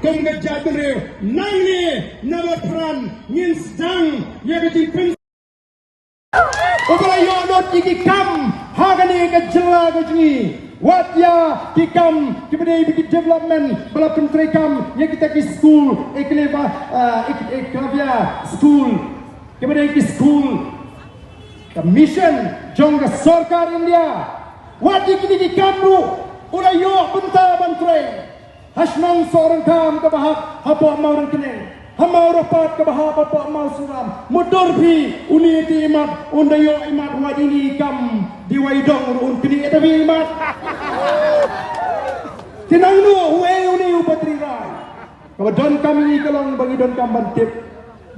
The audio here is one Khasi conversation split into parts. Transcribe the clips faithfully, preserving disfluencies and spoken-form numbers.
Kum ka jaitbynriew nangne na Batphran ngin sdang ïa ka jingpyn uba la ïoh lut ïa ki kam ha kane ka jylla ka jong ngi. Wat ïa ki kam kiba dei ba ki development ba la pyntreikam ïa kita ki skul, Eklavya, eh, Ek-, Eklavya skul, kiba dei ki skul ka mission jong ka sorkar India. Wat ïa kine ki kam ruh u la ïoh bynta ban trei. Ha shnong Sohryngkham kaba hap hapoh Mawryngkneng, ha Mawrapat kaba hap hapoh Mawsynram. Mutdur phi, une te imat, un da ïoh imat, wat ine i kam dei wai dong ruh un knieh da phi imat. Te nangno uei une u Badri Rai? Kaba donkam ïa ngi ka long ba ngi donkam ban tip.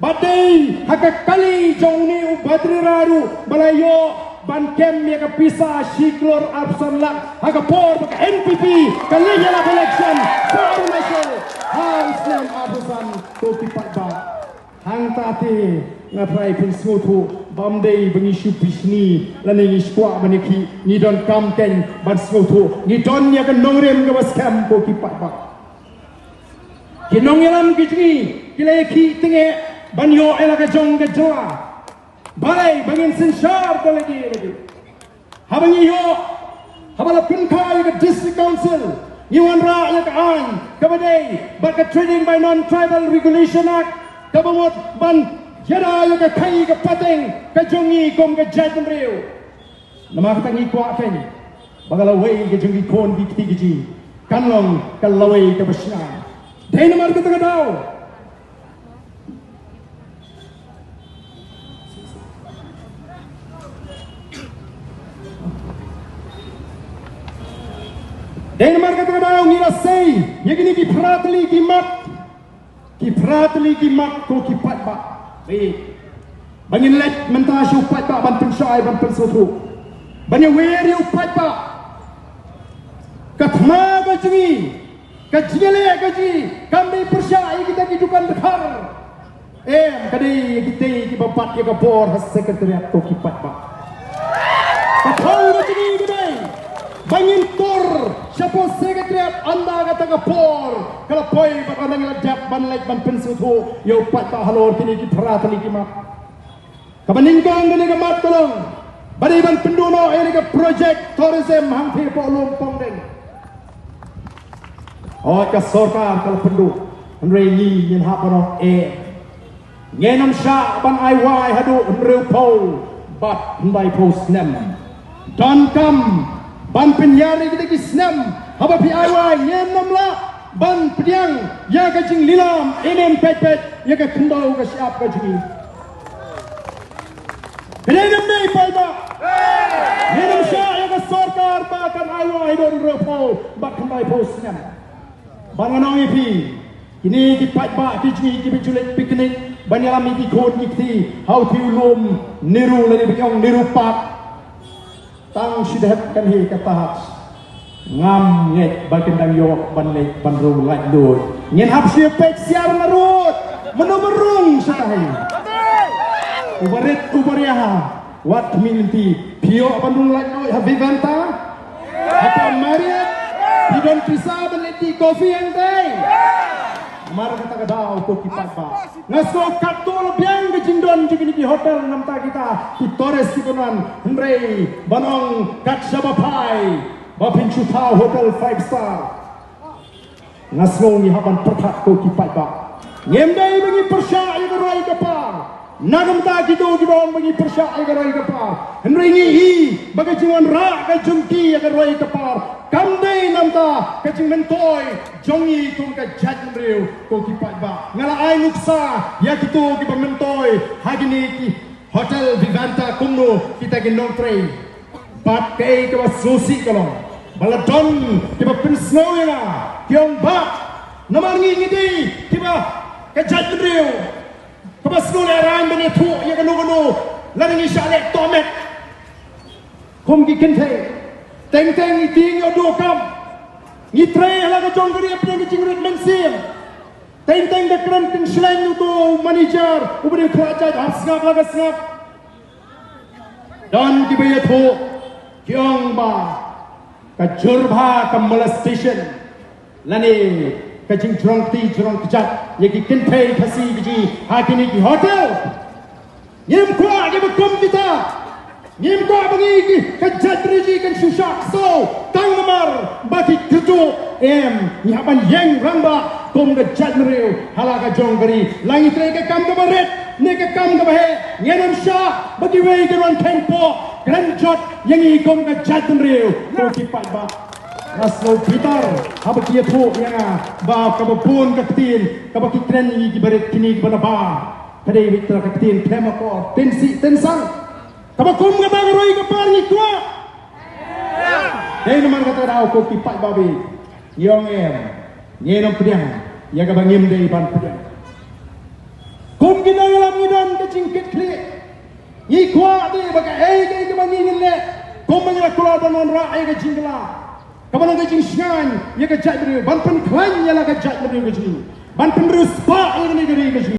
Ba dei ha ka kali jong une u Badri Rai ruh ba la ïoh ban kem ïa ka pisa shi klur arphew san lak ha ka por ba ka N P P ka leit ïalap election ha Arunachal, ha u snem arphew san, ko ki paidbah. Hangta te nga trai pynsngewthuh ba ym dei ba ngi shu bishni lane ngi shu kwah ban ïakhih, ngi donkam kein ban sngewthuh, ngi don ïa ka nongrim kaba skhem, ko ki paidbah. Ki nongïalam ki jong ngi ki la ïakhih tyngeh ban ïoh ïa la ka jong ka jylla. Balei ba ngin synshar ka lade lade? Haba ngi ïoh, haba la pynkha ïa ka District Council, ngi wanrah ïa ka aiñ kaba dei bad ka Trading by Non-Tribal Regulation Act, kaba mut ban ïada ïa ka khaii ka pateng ka jong ngi kum ka jaitbynriew. Namar kata ngi kwah kein ba ka lawei ka jong ki khun ki kti ki jong ngi kan long ka lawei kaba shngaiñ. Dei namar kata ka daw, dei namar kata ka daw ngi la sei ïa kine ki phra tylli ki mat. Ki phra tylli ki mat, ko ki paidbah. Ba ngin leit mynta sha u paidbah ban pynshai, ban pynsngewthuh, ban ïawer ïa u paidbah. Ka thma ka jong ngi, ka jingïaleh ka jong ngi kam dei pyrshah ïa kita ki dukan dkhar. Em, ka dei ïa kitei kiba bat ïa ka bor ha Secretariat, ko ki paidbah. Ka thong ka jong ngi ka dei ba ngin tur shapoh Secretariat ynda kata ka por ka la poi, bad ynda ngi la dep ban leit ban pynsngewthuh ïa u paidbah halor kine ki phra tylli ki mat. Kaba nyngkong kane ka mat ka long ba dei ban pynduh noh ïa kane ka project tourism hangtei hapoh Lum Pongdeng. Hooid, ka sorkar ka la pynduh, hynrei ngi ngin hap ban ong eh. Ngin ym shah ban ai wai haduh hynriewphew bad hyndaiphew snem. Donkam ban pynïar ïa kita ki snem, haba phi ai wai ngin ym lah ban pdiang ïa ka jinglilam, ngin ym peit peit ïa ka khyndew ka shyiap ka jong ngi. Phi dei ne ym dei, paidbah? Ngin ym shah ïa ka sorkar ba kan ai wai haduh hynriewphew bad hyndaiphew snem. Bad ngan ong ïa phi, kine ki paidbah ki jong ngi kiba ju leit picnic ban ïalam ïa ki khun ki kti ha u thiew lum Nehru lane ba ki ong Nehru Park, tang shi dkhot kane ka thait, ngam ngeit ba kin dang ïoh ban leit ban rung laitluid. Ngin hap shu peit syiar narud mano ba rung shatai. Uba rit uba riah, wat khmih lynti. Phi ïoh ban rung laitluid ha Vivanta? Hapoh Marriott? Phi don pisa ban leit tea coffee hangtei? Namar kata ka daw, ko ki paidbah, nga sngew katto la biang ka jingdon jong kine ki hotel na bynta kita ki tourist kiba wan, hynrei ban ong kat shaba phai ba phin shu thaw hotel five star. Nga sngew ngi hap ban pyrkhat, ko ki paidbah. Ngim dei ba ngi pyrshah ïa ka roi ka par. Na ka bynta kito kiba ong ba ngi pyrshah ïa ka roi ka par, hynrei ngi i ba ka jingwanrah ka jong ki ïa ka roi ka par kam dei na bynta ka jingmyntoi jong ngi kum ka jaitbynriew, ko ki paidbah. Nga la ai nuksa ïa kito kiba myntoi ha kine ki hotel Vivanta kumno kita ki nongtrei. Bad kaei kaba sngewsih ka long ba la don kiba pynsngew ïa nga, ki ong, Bah, namar ngi ngi dei kiba ka jaitbynriew kaba sngewlehraiñ ban ïathuh ïa kano kano lada ngi shah leh tohmet kum ki kynthei. Teng teng ngi tieng ïa u duh kam, ngi trei ha la ka jong ka ri hapdeng ka jingrit mynsiem. Teng teng da kren kynshlei uto u manager uba dei u khlad jait, hap sngap la ka sngap. Don kiba ïathuh, ki ong ba ka jur bha ka molestation lane ka jingjrong kti jrong kjat ïa ki kynthei Khasi ki jong ngi ha kine ki hotel. Ngim kwah kiba kum kita. Ngim kwah ba ngi ki ka jaitbynriew kan shu shah ksew tang namar ba ki kyrduh. Em, ngi hap ban ïeng rangbah kum ka jaitbynriew ha la ka jong ka ri. La ngi trei ka kam kaba rit ne ka kam kaba heh, ngin ym shah ba kiwei kin wan kheiñ poh, kren jot ïa ngi kum ka jaitbynriew. Ko ki paidbah, nga sngew bitar haba ki ïathuh ïa nga ba kaba bun ka ktien kaba ki kren ïa ngi kiba rit kine kiba na ba, ka dei beit ka ktien khlem akor, ten sih ten sang. Kaba kum kata ka roi ka par ngi kwah. Dei namar kata ka daw ko ki paidbah, ngi ong em, ngin ym pdiang ïa kaba ngim dei ban pdiang. Kum ki nongïalam ngi don ka jingkitkhlieh. Ngi kwah de ba kaei kaei kaba ngi ngin leh, kumba ngi la kular ban wanrah ïa ka jingkylla, kaba long ka jingshngaiñ ïa ka jaitbynriew, ban pynkhlaiñ ïa la ka jaitbynriew ka jong ngi, ban pynriewspah